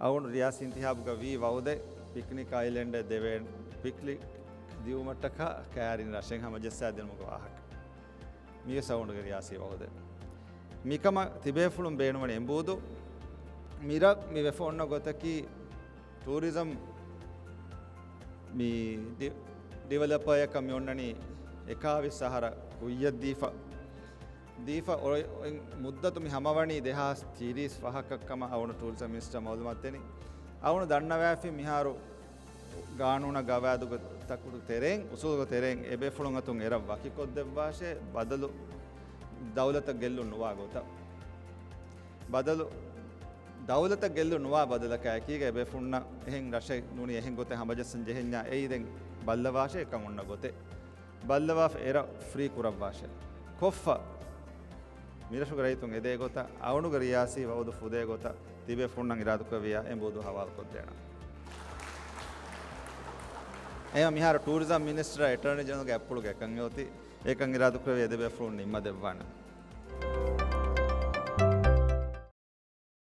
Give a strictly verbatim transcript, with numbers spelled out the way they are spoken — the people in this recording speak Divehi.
އަޅުގަނޑު ރިޔާސީ އިންތިހާބުގަ ވީ ވައުދެއް ޕިކްނިކް އައިލެންޑެއް ދެވޭން، ޕިކްނިކް ދިއުމަށްޓަކާ ކައިރިން ރަށެއް ހަމަޖައްސާދިނުމުގެ ވާހަކަ. މިވެސް އަޅުގަނޑުގެ ރިޔާސީ ވައުދެއް. މިކަމަށް ތިބޭފުޅުން ބޭނުންވަނީ އެނބޫދު. މިރަށް މި ވެފަ އޮންނަ ގޮތަކީ ޓޫރިޒަމް މި ޑި-، ޑިވެލޮޕަރ އަކަށް މި އޮންނަނީ އެކާވީސް އަހަރަށް ކުއްޔަށް ދީފަ، ދީފަ އޮ-، އޮތް މުއްދަތު މި ހަމަވަނީ ދެހާސް ތިރީސް ފަހަކަށް ކަމަށް އަޅުގަނޑު ޓޫރިޒަމް މިނިސްޓަރ މައުލޫމާތު ދެނީ. އަޅުގަނޑު ދަންނަވައިފި މިހާރު ގާނޫނާ ގަވާއިދުގެ ތަކުގެ ތެރެއިން، އުސޫލުގެ ތެރެއިން އެބޭފުޅުން އަތުން އެރަށް ވަކިކޮށްދެއްވާށޭ، ބަދަލު ދައުލަތަށް ގެއްލުން ނުވާ ގޮތަށް. ބަދަލު ދައުލަތަށް ގެއްލުން ނުވާ ބަދަލަކާ އެކީގަ އެބޭފުޅުންނަށް އެހެން ރަށެއް ނޫނީ އެހެން ގޮތެއް ހަމަޖައްސަން ޖެހެންޏާ އެއީ ދެން ބައްލަވާށޭ އެކަން އޮންނަ ގޮތެއް. ބައްލަވާފަ އެރަށް ފްރީ ކުރައްވާށޭ. ކޮށްފަ މިރަށުގެ ރައްޔިތުން އެދޭ ގޮތަށް އަޅުގަނޑުގެ ރިޔާސީ ވައުދު ފުދޭ ގޮތަށް ތިބޭފުޅުންނަށް އިރާދަކުރެއްވިއްޔާ އެނބޫދު ހަވާލުކޮށްދޭނަން. އެހެން މިހާރު ޓޫރިޒަމް މިނިސްޓަރ އެޓަރނީ ޖެނެރަލްގެ އަތްޕުޅުގަ އެކަން އޮތީ، އެކަން އިރާދަކުރެއްވިއްޔާ ދެބޭފުޅުން ނިންމަދެއްވާނެ.